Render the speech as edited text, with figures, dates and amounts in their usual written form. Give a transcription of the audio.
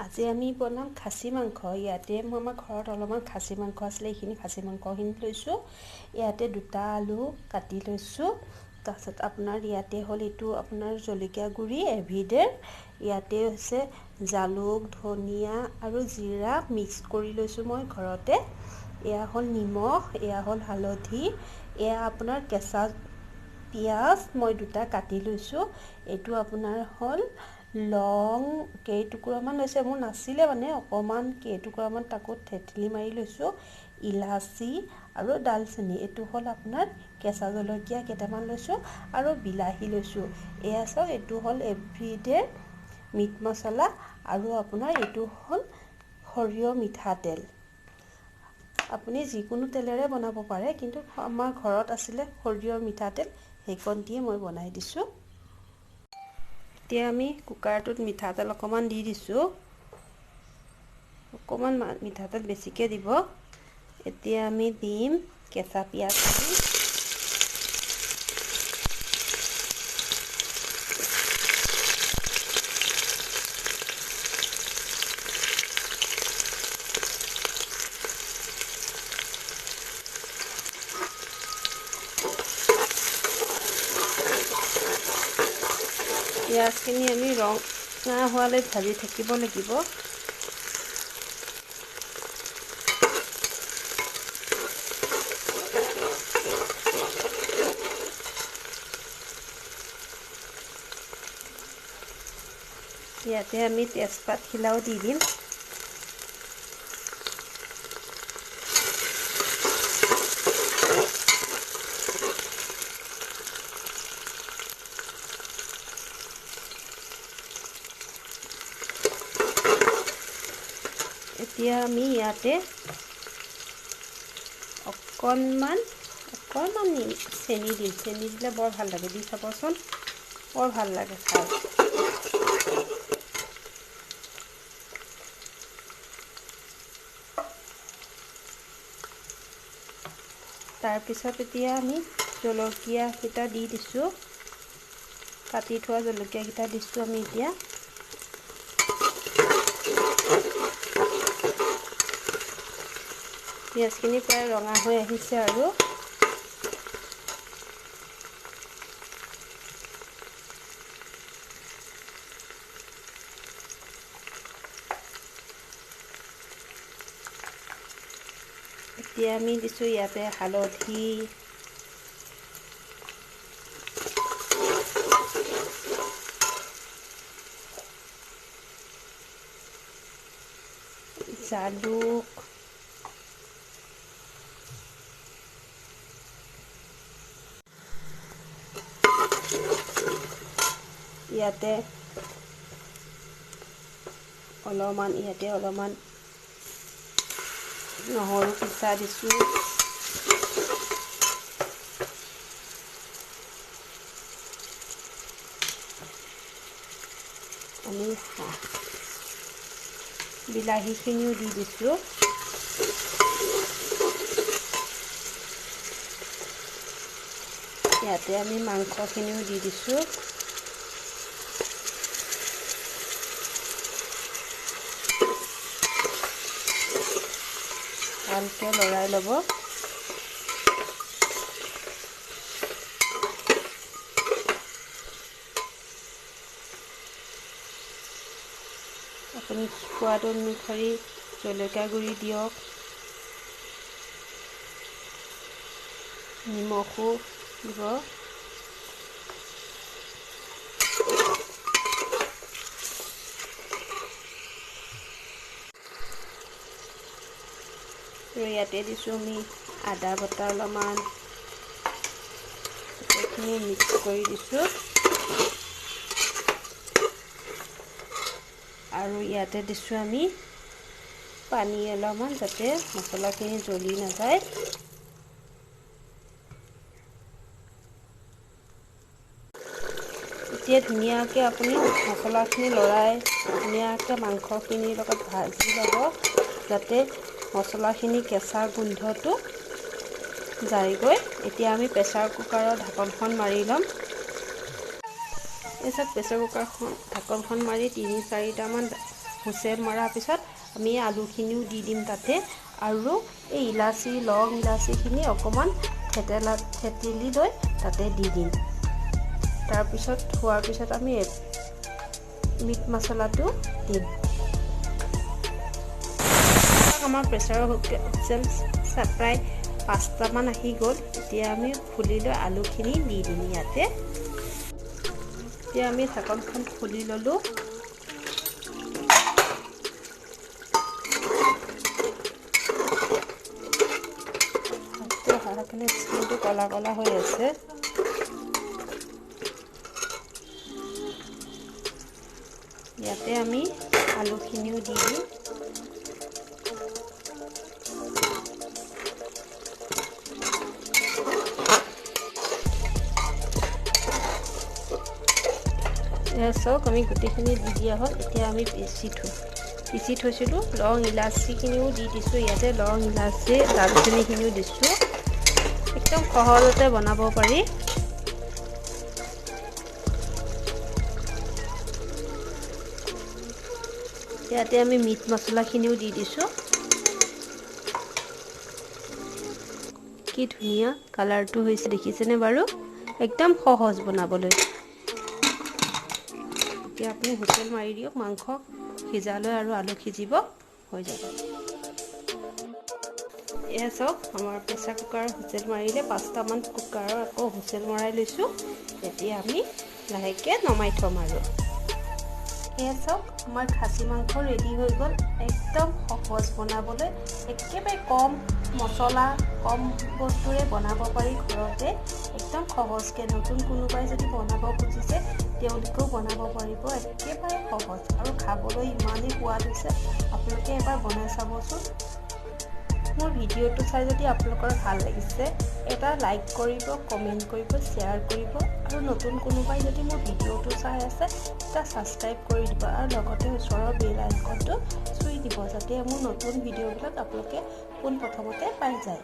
আজি আমি বনাম খাচী মাংস। ইয়াতে মই আমাৰ ঘৰত অলপমান খাচী মাংস আছিলে, এইখিনি খাচী মাংসখিনি লৈছোঁ। ইয়াতে দুটা আলু কাটি লৈছোঁ। তাৰপিছত আপোনাৰ ইয়াতে হ'ল এইটো আপোনাৰ জলকীয়া গুড়ি এভৰিডেৰ, ইয়াতে হৈছে জালুক, ধনিয়া আৰু জিৰা মিক্স কৰি লৈছোঁ মই ঘৰতে। এয়া হ'ল নিমখ, এয়া হ'ল হালধি, এয়া আপোনাৰ কেঁচা পিঁয়াজ মই দুটা কাটি লৈছোঁ। এইটো আপোনাৰ হ'ল লং কেইটুকুৰামান লৈছে, মোৰ নাছিলে মানে অকণমান কেইটুকুৰামান তাকো থেতেলি মাৰি লৈছোঁ। ইলাচি আৰু ডালচেনি, এইটো হ'ল আপোনাৰ কেঁচা জলকীয়া কেইটামান লৈছোঁ আৰু বিলাহী লৈছোঁ। এয়া চাওক, এইটো হ'ল এভৰিডে মিট মছলা আৰু আপোনাৰ এইটো হ'ল সৰিয়হ মিঠাতেল। আপুনি যিকোনো তেলেৰে বনাব পাৰে, কিন্তু আমাৰ ঘৰত আছিলে সৰিয়হ মিঠাতেল, সেইকণ দিয়ে মই বনাই দিছোঁ। এতিয়া আমি কুকাৰটোত মিঠাতেল অকণমান দি দিছোঁ, অকণমান মিঠাতেল বেছিকৈ দিব। এতিয়া আমি দিম কেঁচা পিঁয়াজখিনি। পিঁয়াজখিনি আমি ৰঙা হোৱালৈ ভাজি থাকিব লাগিব। ইয়াতে আমি তেজপাত খিলাও দি দিম। এতিয়া আমি ইয়াতে অকণমান অকণমান চেনি দিম। চেনি দিলে বৰ ভাল লাগে, দি চাবচোন, বৰ ভাল লাগে খাই। তাৰপিছত এতিয়া আমি জলকীয়াকেইটা দি দিছোঁ, কাটি থোৱা জলকীয়াকেইটা দিছোঁ আমি এতিয়া। পিঁয়াজখিনি প্ৰায় ৰঙা হৈ আহিছে আৰু এতিয়া আমি দিছোঁ ইয়াতে হালধি, জালুক, ইয়াতে অলপমান নহৰু পিচা দিছোঁ। আমি বিলাহীখিনিও দি দিছোঁ। ইয়াতে আমি মাংসখিনিও দি দিছোঁ। ভালকৈ লৰাই ল'ব। আপুনি সোৱাদ অনুসৰি জলকীয়া গুড়ি দিয়ক, নিমখো দিব। আৰু ইয়াতে দিছোঁ আমি আদা বটা অলপমান, গোটেইখিনি মিক্স কৰি দিছোঁ। আৰু ইয়াতে দিছোঁ আমি পানী অলপমান, যাতে মছলাখিনি জ্বলি নাযায়। এতিয়া ধুনীয়াকৈ আপুনি মছলাখিনি লৰাই ধুনীয়াকৈ মাংসখিনিৰ লগত ভাজি ল'ব, যাতে মছলাখিনি কেঁচা গোন্ধটো যায়গৈ। এতিয়া আমি প্ৰেছাৰ কুকাৰৰ ঢাকনখন মাৰি ল'ম। এই চাওক, প্ৰেছাৰ কুকাৰখন ঢাকনখন মাৰি 3-4টামান হুইচেল মৰাৰ পিছত আমি আলুখিনিও দি দিম তাতে। আৰু এই ইলাচি, লং ইলাচিখিনি অকণমান থেতেলি লৈ তাতে দি দিম। তাৰপিছত হোৱাৰ পিছত আমি মিট মছলাটো দিম। আমাৰ প্ৰেছাৰৰ হুইচেল প্ৰায় 5টামান আহি গ'ল। এতিয়া আমি খুলি লৈ আলুখিনি দি দিম ইয়াতে। এতিয়া আমি ঢাকনখন খুলি ল'লোঁ। স্কিনটো কলা কলা হৈ আছে। ইয়াতে আমি আলুখিনিও দি দিম। এয়া চাওক, আমি গোটেইখিনি দি দিয়া হ'ল। এতিয়া আমি পিচি থৈছিলোঁ লং ইলাচিখিনিও দি দিছোঁ ইয়াতে। লং ইলাচি, দালচেনিখিনিও দিছোঁ। একদম সহজতে বনাব পাৰি। ইয়াতে আমি মিট মছলাখিনিও দি দিছোঁ। কি ধুনীয়া কালাৰটো হৈছে, দেখিছেনে বাৰু? একদম সহজ বনাবলৈ। এতিয়া আপুনি হুইচেল মাৰি দিয়ক, মাংস সিজালৈ আৰু আলু সিজিব, হৈ যাব। এয়া চাওক, আমাৰ প্ৰেছাৰ কুকাৰৰ হুইচেল মাৰিলে 5টামান কুকাৰৰ আকৌ হুইচেল মৰাই লৈছোঁ। এতিয়া আমি লাহেকৈ নমাই থ'ম আৰু। এয়া চাওক, আমাৰ খাচী মাংস ৰেডি হৈ গ'ল। একদম সহজ বনাবলৈ, একেবাৰে কম মছলা, কম বস্তুৰে বনাব পাৰি ঘৰতে, একদম সহজকৈ। নতুন কোনোবাই যদি বনাব খুজিছে তেওঁলোকেও বনাব পাৰিব, একেবাৰে সহজ আৰু খাবলৈ ইমানেই সোৱাদ হৈছে। আপোনালোকে এবাৰ বনাই চাবচোন। মোৰ ভিডিঅ'টো চাই যদি আপোনালোকৰ ভাল লাগিছে, এটা লাইক কৰিব, কমেণ্ট কৰিব, শ্বেয়াৰ কৰিব। আৰু নতুন কোনোবাই যদি মোৰ ভিডিঅ'টো চাই আছে, এটা ছাবস্ক্ৰাইব কৰি দিব আৰু লগতে ওচৰৰ বেল আইকনটো চুই দিব, যাতে মোৰ নতুন ভিডিঅ'বিলাক আপোনালোকে পোনপ্ৰথমতে পাই যায়।